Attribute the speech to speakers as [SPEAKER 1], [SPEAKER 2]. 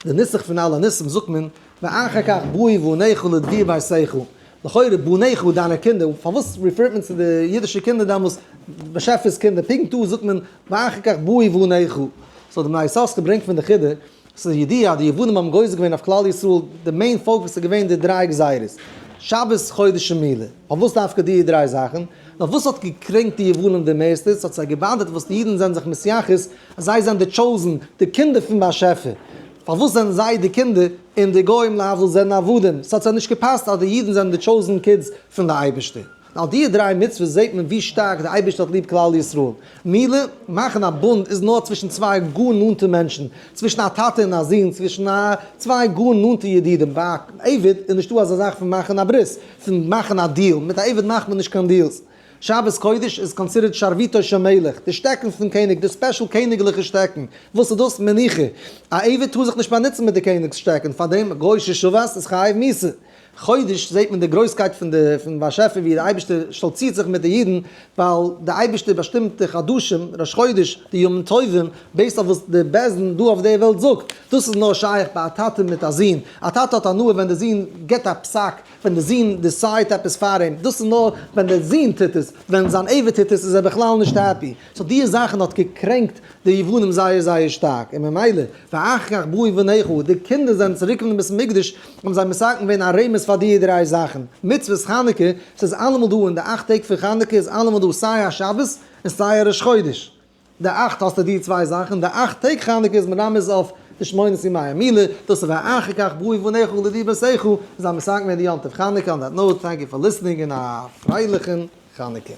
[SPEAKER 1] די נוסח פון על הניסים זאגט מען, ואחר כך באו בניך לדביר ביתך. לכאורה בניך דיינע קינדער, פארוואס refer ט מען צו די אידישע קינדער דעמאלס באשעפער'ס קינדער, פונקט דא זאגט מען ואחר כך באו בניך. so די בני יששכר ברענגט פון די חידא, ס'איז ידוע אז די יוונים האבן גוזר געווען אויף כלל ישראל, די main focus איז געווען די דריי גזירות, שבת, חודש און מילה. פארוואס דווקא די דריי זאכן? נאר וואס האט געקרענקט די יוונים די מערסטע? ס'האט זיי געבאדערט וואס די אידן זענען זיך מתייחס אז זיי זענען די chosen, די קינדער פון באשעפער. פארוואס זענען זיי די קינדער און די גוים להבדיל זענען עבדים? ס'האט זיי נישט געפאסט אז די אידן זענען די chosen kids פון די אייבערשטער. און על די דריי מצוות זעט מען ווי שטארק די אייבערשטער האט ליב כלל ישראל. מילה, מאכן א בונד איז נאר צווישן צוויי גאר נאנטע מענטשן, צווישן א טאטע און א זון, צווישן א צוויי גאר נאנטע ידידים. ביי א עבד איז נישטא אזא זאך פון מאכן א ברית, פון מאכן א deal, מיט א עבד מאכט מען נישט קיין deals. שבת קודש איז considered שרביטו של מלך, די שטעקן פון קעניג, די special קעניגליכע שטעקן. וואס איז דאס? מנוחה. א עבד טאר זיך נישט באנוצן מיט די קעניג'ס שטעקן, פארדעם גוי ששבת איז חייב מיתה. חודש זעט מען די גרויסקייט פון די פון באשעפער ווי די אייבערשטער שטאלצירט זיך מיט די אידן, ווייל די אייבערשטער באשטימט די חדשים, ראש חודש, די ימים טובים, based אויף וואס די בית דין דא אויף די וועלט זאגט. דאס איז נאר שייך ביי א טאטע מיט א זון. א טאטע האט הנאה ווען די זון גיבט א פסק, ווען די זון decide ט עפעס פאר אים, דאס איז נאר ווען די זון טוט עס, ווען זיין עבד טוט עס איז ער בכלל נישט happy. so די זאכן האט געקרענקט די יוונים זייער זייער שטארק, און ממילא ואחר כך באו בניך, די קינדער זענען צוריק אין בית המקדש, האבן זיי מתקן געווען א רמז פאר די דריי זאכן, מצוות חנוכה, ס'איז אלעמאל דא אין די אכט טעג פון חנוכה איז אלעמאל דא סיי א שבת און סיי א ראש חודש, די אכט האסטו די צוויי זאכן, די אכט טעג חנוכה איז מרמז אויף די שמונת ימי המילה, דאס איז ואחר כך באו בניך לדיר ביתך, איז א מתקן געווען די יום טוב חנוכה, on that note, thank you for listening און א פרייליכן חנוכה.